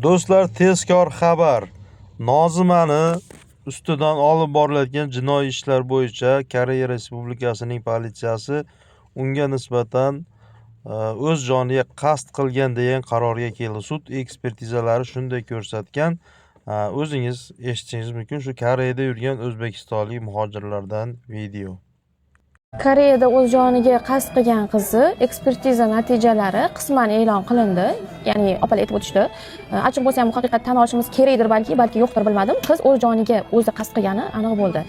Do'stlar, tezkor xabar. Nozimani ustidan olib borilayotgan jinoiy ishlar bo'yicha Koreya Respublikasining politsiyasi unga nisbatan o'z joniga qasd qilgan degan qarorga keldi. Sud ekspertizalari shunday ko'rsatgan. O'zingiz eshitishingiz mumkin shu Koreyada yurgan o'zbekistonlik muhojirlardan video. Koreyada o'z joniga qasd qilgan qizni ekspertiza natijalari qisman e'lon qilindi. Ya'ni opalar aytib o'tishdi. Achchiq bo'lsa ham, bu haqiqat tan olishimiz kerakdir balki, balki yo'qdir, bilmadim. Qiz o'z joniga o'zi qasd qilgani aniq bo'ldi.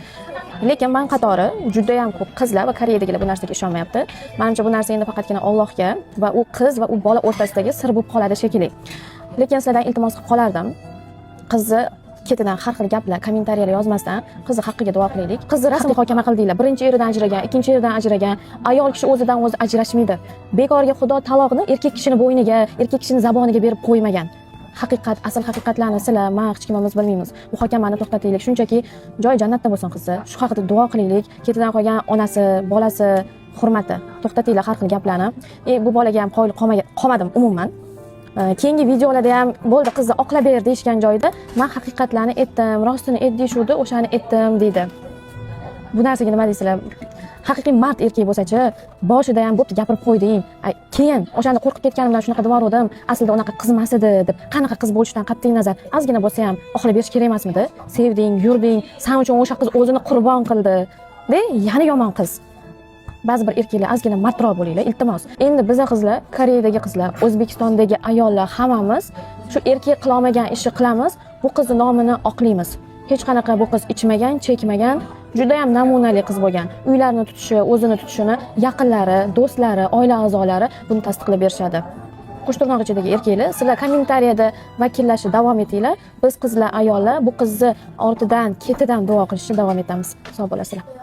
Lekin man qatori juda ham ko'p qizlar va Koreyadagilar bu narsaga ishonmayapti. Manimcha, bu narsa endi faqatgina Allohga va u qiz va u bola o'rtasidagi sir bo'lib qoladi shekilli. Lekin sizlardan iltimos qilib qolardim. Qizni ketidan har xil gaplar, kommentariyalar yozmasdan, qizni haqqiga duo qilaylik. Qizni rasm muhokama qildinglar. Birinchi eridan ajragan, ikkinchi eridan ajragan. Ayol kishi o'zidan o'zi ajrashmaydi. Bekorga Xudo taloqni erkak kishini bo'yniga, erkak kishini zaboniga berib qo'ymagan. Haqiqat, asl haqiqatlarni sizlar, man, hech kimimiz bilmaymiz. Muhokamani to'xtataylik. Shunchaki joyi jannatda bo'lsin qizni. Shu haqida duo qilaylik. Ketidan qolgan onasi, bolasi hurmati. To'xtatinglar har xil gaplarni. Bu bolaga ham qoyil qolmadim umuman. Keyingi videolarda ham bo'ldi, qizni oqlab ber deyishgan joyda man haqiqatlarni aytdim, rostini ayt deyishuvdi, o'shani aytdim deydi. Bu narsaga nima deysizlar? Haqiqiy mard erkak bo'lsachi, boshida ham bo'pti, gapirib qo'yding. Ay, keyin o'shanda qo'rqib ketganimdan shunaqa devordim, aslida unaqa qiz emas edi deb, qanaqa qiz bo'lishidan qat'iy nazar, ozgina bo'lsa ham oqlab berish kerak emasmidi? Sevding, yurding, san uchun o'sha qiz o'zini qurbon qildi. De, yana yomon qiz. Ba'zi bir erkaklar, ozgina mardroq bo'linglar, iltimos. Endi biza qizlar, Koreyadagi qizlar, O'zbekistondagi ayollar, hammamiz shu erkak qilolmagan ishni qilamiz, bu qizni nomini oqlaymiz. Hech qanaqa bu qiz ichmagan, chekmagan, juda ham namunali qiz bo'lgan. Uylarni tutishi, o'zini tutishini yaqinlari, do'stlari, oila a'zolari buni tasdiqlab berishadi. Qo'shtirnoq ichidagi erkaklar, sizlar kommentariyada vakillashni davom etinglar. Biz qizlar, ayollar bu qizni ortidan, ketidan duo qilishni davom etamiz. Sog' bo'lasizlar.